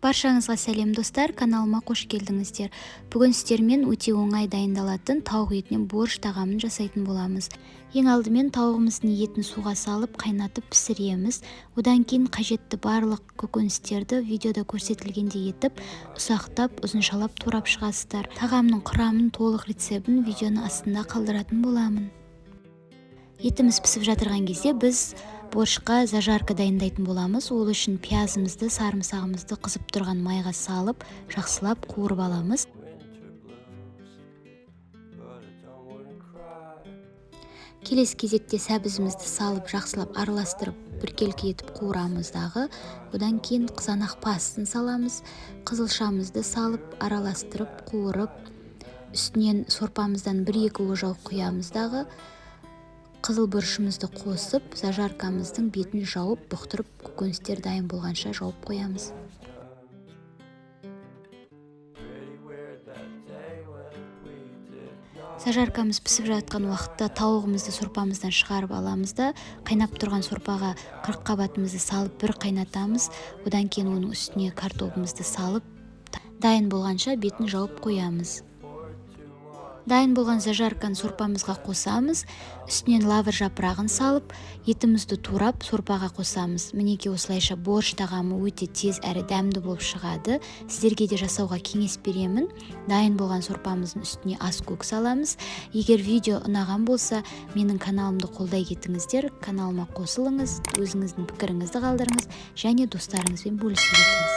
Баршаңызға сәлем, достар! Каналыма қош келдіңіздер! Бүгін сіздермен өте оңай дайындалатын тауық етінен борщ тағамын жасайтын боламыз. Ең алдымен тауығымыздың етін суға салып, қайнатып пісіреміз. Одан кейін қажетті барлық көкөністерді видеода көрсетілгендей етіп ұсақтап, ұзыншалап турап шығасыздар. Тағамның құрамын, толық рецептін видеоның астында қалдыратын боламын. Етіміз пісіп жатырған кезде біз борщқа зажарка дайындайтын боламыз. Ол үшін пиязымызды, сарымсағымызды қызып тұрған майға салып, жақсылап қуырып аламыз. Winter blues, but I don't wanna cry. Келесі кезекте сәбізімізді салып, жақсылап араластырып, біркелкі етіп қуырамыз дағы, одан кейін қызанақ пастын саламыз. Қызылшамызды салып, араластырып, қуырып, үстінен сорпамыздан бір екі ожау құямыз дағы, қызыл бұрышымызды қосып, зажаркамыздың бетін жауып, бұқтырып, көкөністер дайын болғанша жауып қоямыз. Pretty weird that day when we did not. Зажаркамыз пісіп жатқан уақытта тауығымызды сорпамыздан шығарып аламыз да, қайнап тұрған сорпаға қырыққабатымызды салып, бір қайнатамыз. Одан кейін оның үстіне картобымызды салып, дайын болғанша бетін жауып қоямыз. Дайын болған зажарканы сорпамызға қосамыз. Үстінен лавр жапырағын салып, етімізді турап, сорпаға қосамыз. Мінекей, осылайша борщ тағамы өте тез әрі дәмді болып шығады. Сіздерге де жасауға кеңес беремін. Дайын болған сорпамыздың үстіне аскөк саламыз. Егер видео ұнаған болса, менің каналымды қолдай кетіңіздер, каналыма қосылыңыз, өзіңіздің пікіріңізді қалдырыңыз және достарыңызбен бөлісе кетіңіз.